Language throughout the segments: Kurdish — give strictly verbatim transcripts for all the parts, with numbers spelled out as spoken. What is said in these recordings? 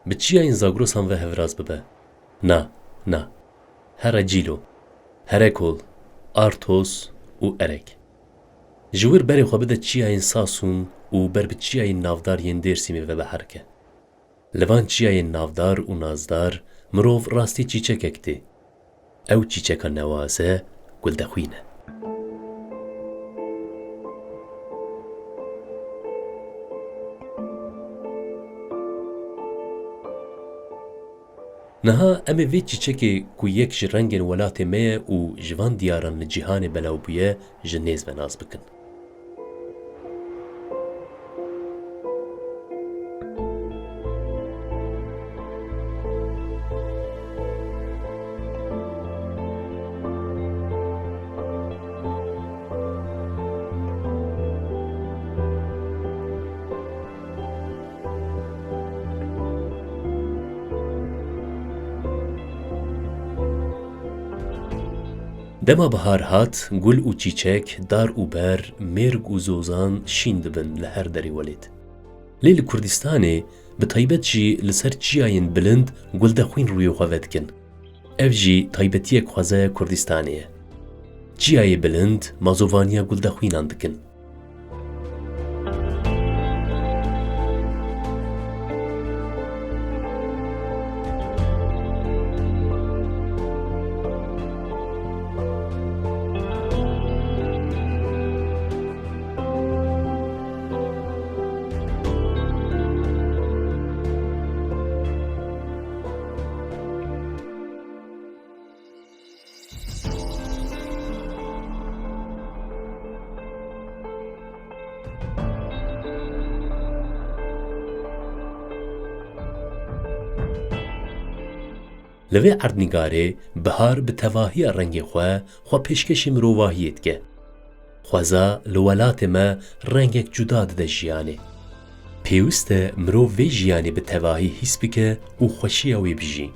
Bi çiyayên Zagrosan ve hevraz bibe. Na, na. Here Cîlo. Here Kol, Artos û Erek. Ji wir berê xwe bide çiyayên Sasûn û ber bi çiyayên navdar yên Dêrsimê ve biherike. Li van çiyayên navdar û nazdar mirov rastî çîçekek tê. Ew çîçeka newaze guldexwîn e. Niha em ê vê çîçekê ku yek ji rengên welatê me ye û ji van diyaran li cîhanê belav bûye, ji nêz ve nas bikin. Dema bihar hat, gul û çîçek, dar û ber, mêrg û zozan şîn dibin li her derê welêt. Lê li Kurdistanê, bi taybet jî li ser çiyayên bilind, guldexwîn rûyê xwe vedikin. Ev jî taybetiyek xwezaya Kurdistanê ye. Çiyayê bilind mazovaniya guldexwînan dikin. Li vê erdnîgarê bihar bi tevahiya rengê xwe, xwe pêşkêşî mirovahiyê dike. Xweza li welatê me rengek cuda dide jiyanê. Pêwist e mirov vê jiyanê bi tevahî hîs bike û xweşiya wê bijî.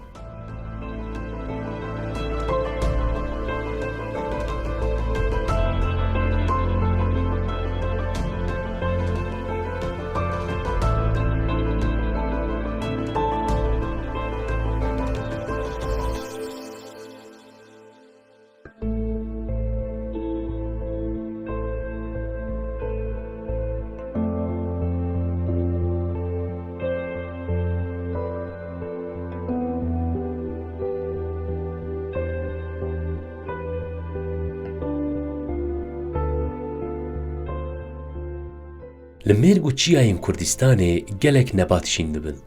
Li mêrg û çiyayên Kurdistanê gelek nebat şîn dibin.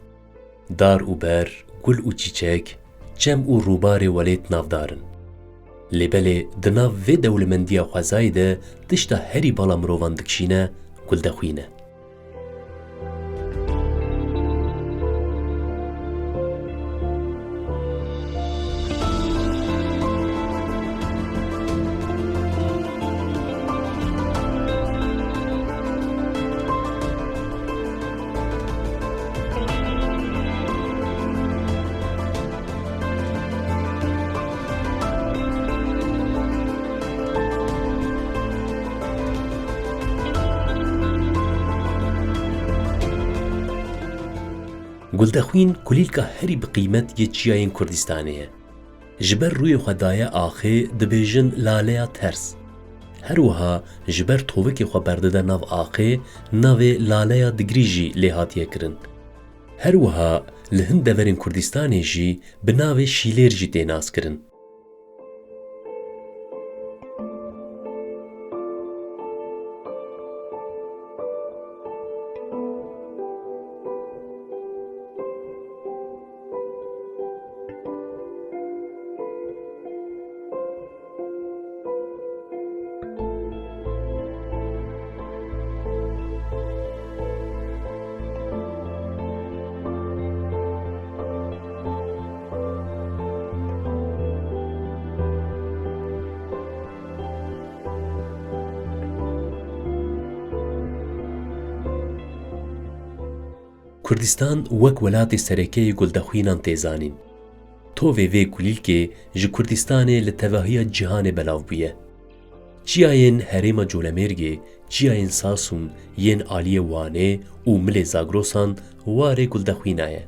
Dar û ber, gul û çîçek, çem û rûbarê welêt navdar in. Lê belê di nav vê dewlemendiya xwezayê de tişta herî bala mirovan dikişîne, guldexwîn e. Guldexwîn kulîlka herî bi qîmet yê çiyayên Kurdistanê ye. Ji ber rûyê xwe daye axê, dibêjin laleya ters. Her wiha ji ber tovikê xwe berdide nav axê, navê laleya digrî jî lê hatiye kirin. Her wiha li hin deverên Kurdistanê jî bi navê şîlêr jî tê naskirin. Kurdistan wek welatê sereke yê guldexwînan tê zanîn. Tovê vê kulîlkê ji Kurdistanê li tevahiya cîhanê belav bûye. Çiyayên herêma Colemêrgê, çiyayên Sasûn yên aliyê Wanê û milê Zagrosan warê guldexwîna ye.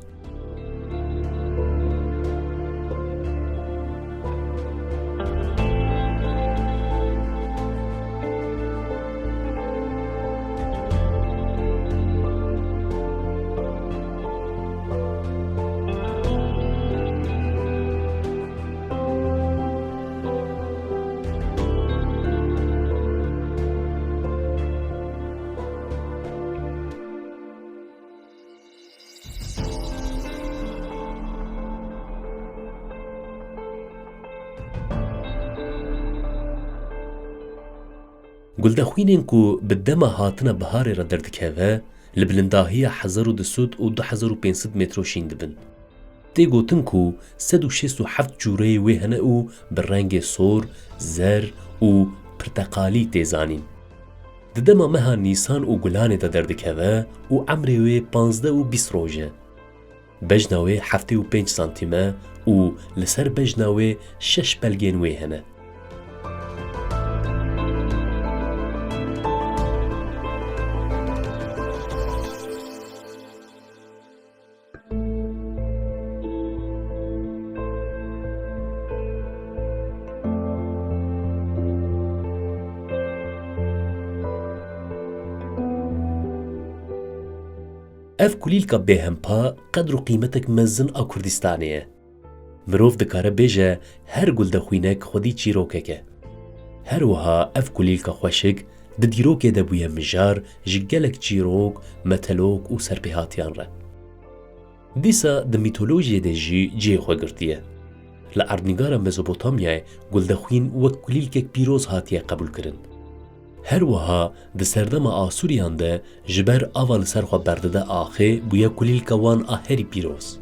Guldexwînên ku bi dema hatina biharê re derdikeve, li bilindahiya hezar û du sed û du hezar û pênc sed metro şîn dibin. Tê gotin ku sed û şêst û heft cûreyê wê hene û bi rengê sor, zer û pirteqalî tê zanîn. Di dema meha Nîsan û Gulanê de derdikeve û emrê wê panzdeh û bîst roj e. Bejna wê heftê û pênc santîm e û li ser bejna wê şeş belgên wê hene. Ev kulîlka bêhempa qedr û qîmetek mezin a Kurdistanê ye. Mirov dikare bêje her guldexwînek xwedî çîrokek e. Her wiha ev kulîlka xweşik di dîrokê de bûye mijar ji gelek çîrok, metelok û serpêhatiyan re. Dîsa di mîtolojiyê de jî cihê xwe girtiye. Li erdnîgara Mezopotamyayê guldexwîn wek kulîlkek pîroz hatiye qebûlkirin. Her wiha di serdema Asûriyan de ji ber ava li ser xwe berdide axê bûye kulîlka wan a herî pîroz.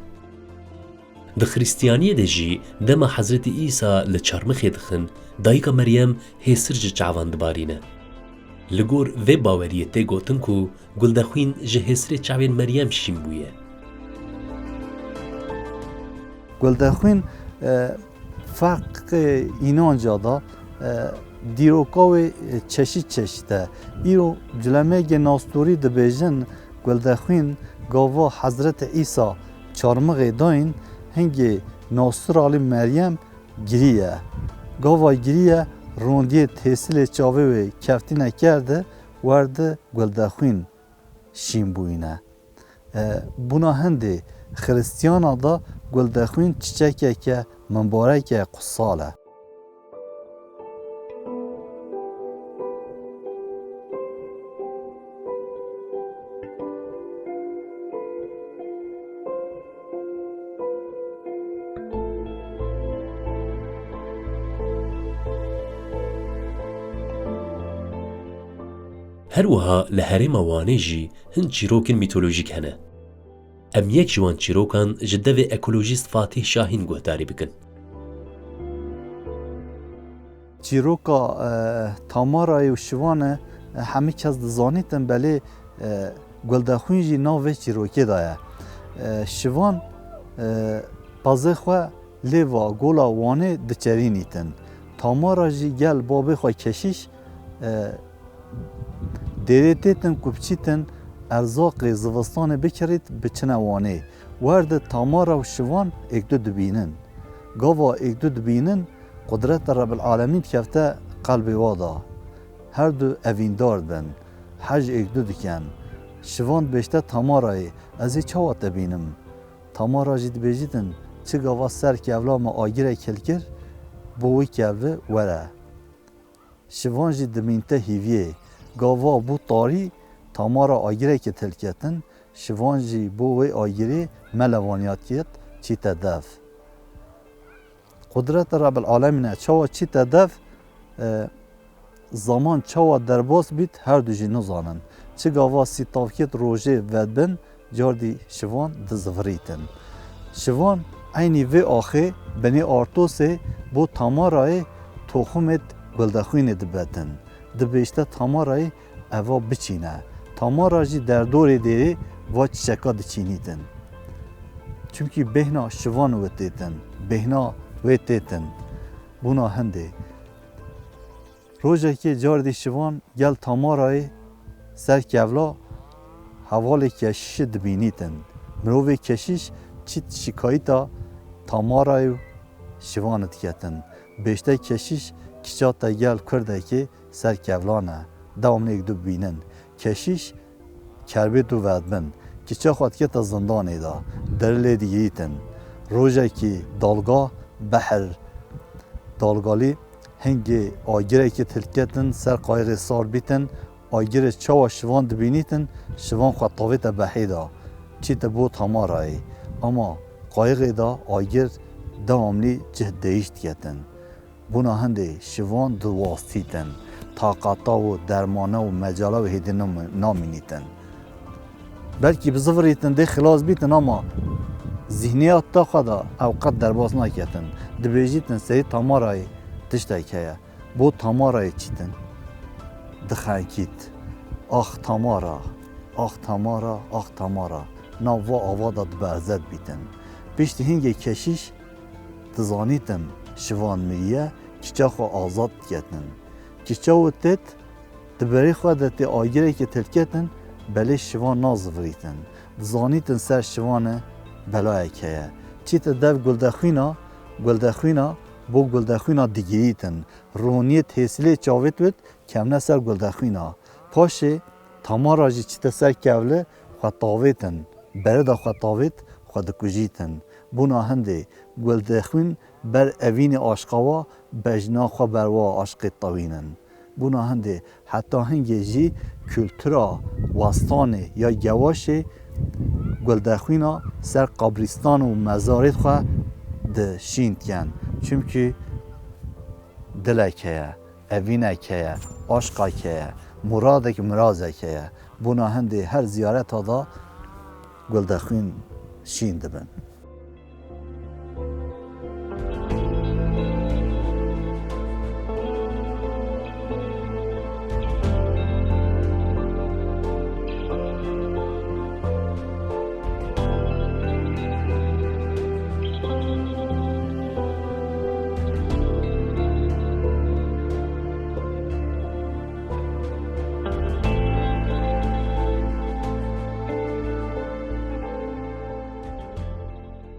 Di Xiristiyaniyê de jî dema Hezretî Îsa li çarmixê dixin, Dayika Meryem hêsir ji çavan dibarîne. Li gor vê baweriyê tê gotin ku guldexwîn ji hêsirê çavên Meryem şîn bûye. Guldexwîn, e, ferqê înanca da, e, dîroka wê çeşît çeşît e. Îro culemêgê nastorî dibêjin, guldexwîn gava Hezretî Îsa çarmixê dayîn, hingê nastiralî Meryem giriye. Gava giriye rondiyê têsilê çavê wê keftîne kerde, werdi guldexwîn şîn bûyîne. E, bûna hindê Xiristiyana da guldexwîn çiçekeke mimbareke qutsal e. Her wiha li herêma Wanê jî hin çîrokên mîtolojîk hene. Em yek ji wan çîrokan ji devê ekolojîst Fatîh Şahîn guhdarî bikin. Çîroka, e, Tamarayê û Şivanê, e, hemî kes dizanîtin, belê, e, Guldexwîn jî nav vê çîrokê de ye. E, Şivan, e, pezê xwe lêva Gola Wanê diçerînîtin. Tamara jî gel babê xwe keşîş, e, dêrê têtin ku biçîtin erzaqê zivistanê bikirît, biçine Wanê. Werde Tamara û Şivan êk du dibînin. Gava êk du dibînin, qudreta Rebil Alemîn dikevte qelbê wa da. Her du evîndar dibin. Hej êk du dikin. Şivan dibêjte Tamarayê, ez ê çawa te bînim? Tamara jî dibêjîtin, çi gava ser kevla me agirek hilkir, bo wî kevli were. Şivan jî dimînte hîviyê. Gava bû tarî, Tamara agireke hilketin, Şivan jî bo wê agirê melevaniyat ket, çîte dev. Qudreta Rebil Alemîn e, çawa çîte dev, e, zaman çawa derbas bît, her du jî nizanin. Çi gava sîtav ket rojê vedibin, cardî Şivan dizivirîtin. Şivan eynî vê axê binê Artosê bo Tamarayê toxumêt Guldexwînê dibetin. Dibêjte Tamarayê eva biçîne. Tamara jî derdorê dêrê va çiçeka diçînîtin. Çimkî bêhna Şivan wê têtin, bêhna wê têtin. Bûna hindê. Rojekê cardî Şivan gel Tamarayê ser kevla hevalê keşîşî dibînîtin. Mirovê keşîş çît şikayîta Tamarayê û Şivanê diketin. Bêjte keşîş kiça te gel kurdekê ser kevlan e. Dewamlê êk du bînin. Keşîş kerbê du vedibin. Kiça xwe dikete zindanê de. Deri lê digirîtin. Rojekî dalga, behr, dalgalî, hingê agirekî hilketin, ser qayixê sar bîtin, agirê çawa Şivan dibînîtin, Şivan xwe tavête behê de. Çîte bo Tamarayê. Ama qayixê de agir dewamlî cih değiş diketin. Bûna hindê Şivan diwastîtin. Taqata û dermana û mecala wê hêdî nam-, namînîtin. Belkî bizivirîtin dê xilas bîtin ama zîhniyata xwe de ew qet derbas naketin. Dibêjîtin serî Tamarayê tiştek heye. Bo Tamarayê çîtin? Dixenkît. Ax Tamara, ax Tamara, ax Tamara. Nav va ava de diberzet bîtin. Piştî hingê keşîş dizanîtin Şivan miriye, kiça xwe azad diketin. Kiça û têt di berê xwe de tê agirekê tilketin, belê Şivan nazivirîtin. Dizanîtin ser Şivanê belayek heye. Çîte dev Guldexwîna, Guldexwîna bo Guldexwîna digirîtin. Roniyê hêsilê çavêt wit kemne ser Guldexwîna. Paşê Tamara jî çîte ser kevli xwe tavêtin. Berê de xwe tavêt, xwe dikujîtin. Bûna hindê Guldexwîn ber evînê aşqa wa bejna xwe ber wa aşqê tewînin. Bûna hindê heta hingê jî kultura westanê ya gewaşê Guldexwîna ser qabrîstan û mezarê xwe di şîn dikin. Çimkî dilek heye, evînek heye, aşqek heye, muradek, mirazek heye. Bûna hindê her ziyareta de Guldexwîn şîn dibin.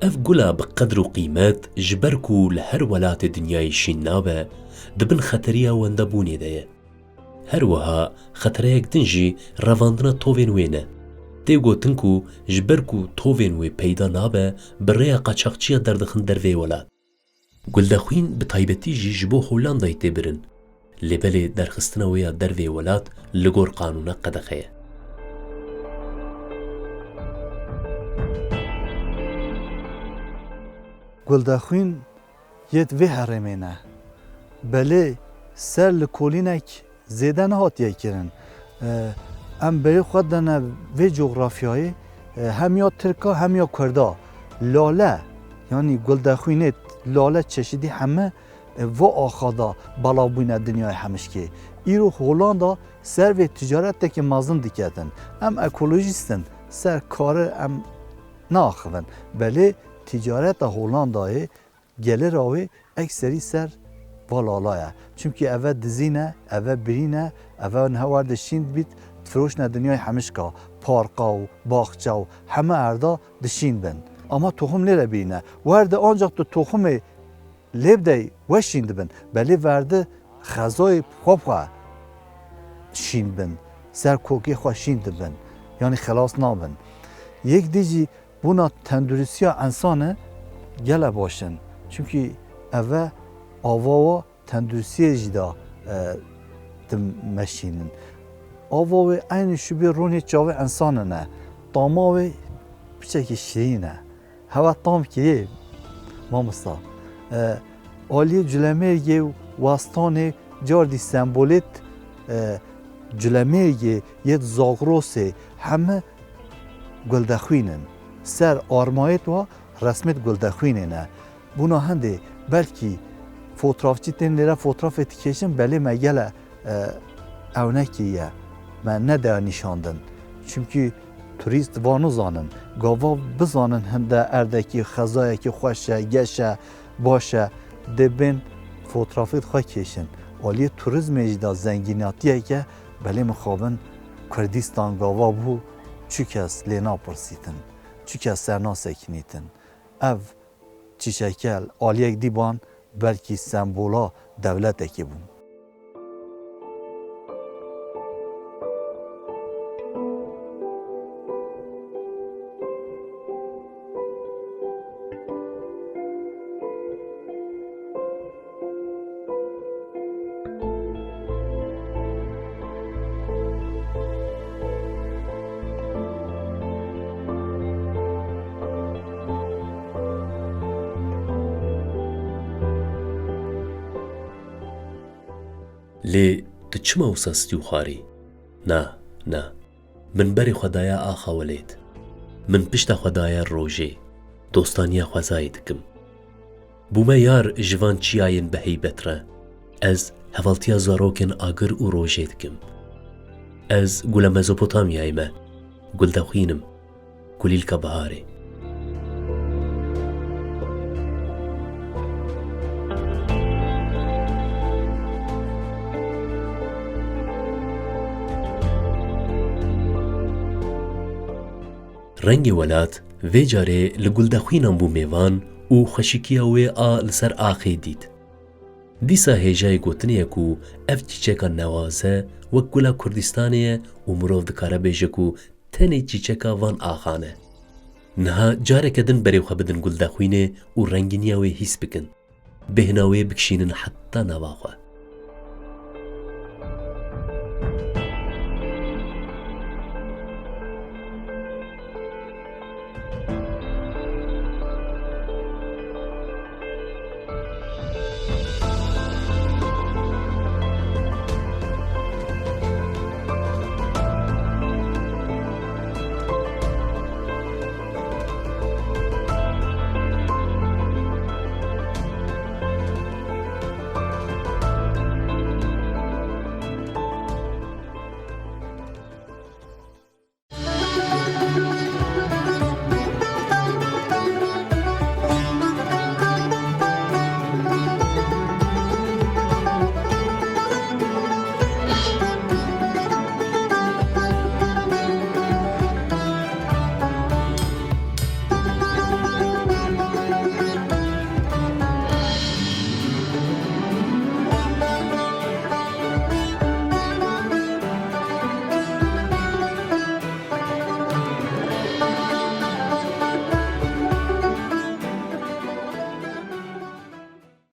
Ev gula bi qedr û qîmet, ji ber ku li her welatê dinyayê şîn nabe, di bin xeteriya wendabûnê de ye. Her wiha xetereyek din jî revandina tovên wê ne. Tê gotin ku ji ber ku tovên wê peyda nabe, bi rêya qaçaxçiya derdixin dervê welat. Guldexwîn bi taybetî jî ji bo Hollandayê tê birin. Lê belê derxistina wê ya dervê welat li gor qanûna qedexe ye. Guldexwîn yêt vê herêmê ne. Belê ser li kolînek zêde nehatiye kirin. E, em berê xwe dene vê cografyayê, e, hem ya Tirka hem ya Kurda. Lale, yanî Guldexwînê lale çeşidî heme, e, va axa da belav bûne dinyayê hemişkê. Îro Holanda ser vê ticareteke mezin diketin. Em ekolojîst in, ser karê em naaxivin. Belê ticareta Holandayê gelêra wê ekserî ser va lala ye. Çimkî eve dizî ne, eve birî ne, eve niha wer de şîn dibît, difiroşne dinyayê hemişka, parqa û baxça û heme erda dişîn bin. Ama toxum lê re bîne. Werde ancak tu toxumê lê bidey we şîn dibin. Belê verdi xezayê xwe bi xwe şîn bin. Ser kokê xwe şîn dibin. Yanî xelas nabin. Yek dî jî bûna tenduristiya insane gele baş in. Çimkî eve ava wa tenduristiyê jî da, e, dimeşînin. Ava wê eynî şibê ronê çavê însanan e. Tama wê piçekî şirîn e. Hewa tam kiriye, mamosta. E, aliyê Culemêrgê û Westanê cardî sembolêt, e, Culemêrgê yêt Zagrosê heme guldexwîn in. Ser armayêt wa resmêt guldexwînê ne. Bûna hindê belkî fotrafçî tên lêre fotrafê dikêşin, belê me gele, e, ewnekî ye. Me nedeya nîşandin. Çimkî turîst va nizanin. Gava bizanin hinde erdekî, xezayekî xweş e, geş e, baş e, dê bên fotrafê xwe kêşin. Aliyê turîzmê jî de zengînatiyeke belê mixabin Kurdistan gava bû, çi kes lê napirsîtin, çi kes ser nasekinîtin. Ev çîçeke li aliyek dî ban belkî sembola dewletekê bûn. Lê tu çima wisa stû xwarî? Na, na. Min berê xwe daye axa welêt. Min pişta xwe daye rojê. Dostaniya xwezayê dikim. Bûme yar ji van çiyayên bi heybet re. Ez hevaltiya zarokên agir û rojê dikim. Ez gule Mezopotamyayê me. Guldexwîn im. Kulîlka biharê. Rengê welat vê carê li guldexwînan bû mêvan û xweşikiya wê a li ser axê dît. Dîsa hêjayê gotinê ye ku ev çîçeka newaze wek gula Kurdistanê ye û mirov dikare bêje ku tenê çîçeka van axan e. Niha careke din berê xwe bidin guldexwînê û rengîniya wê hîs bikin. Bêhna wê bikişînin heta nava xwe.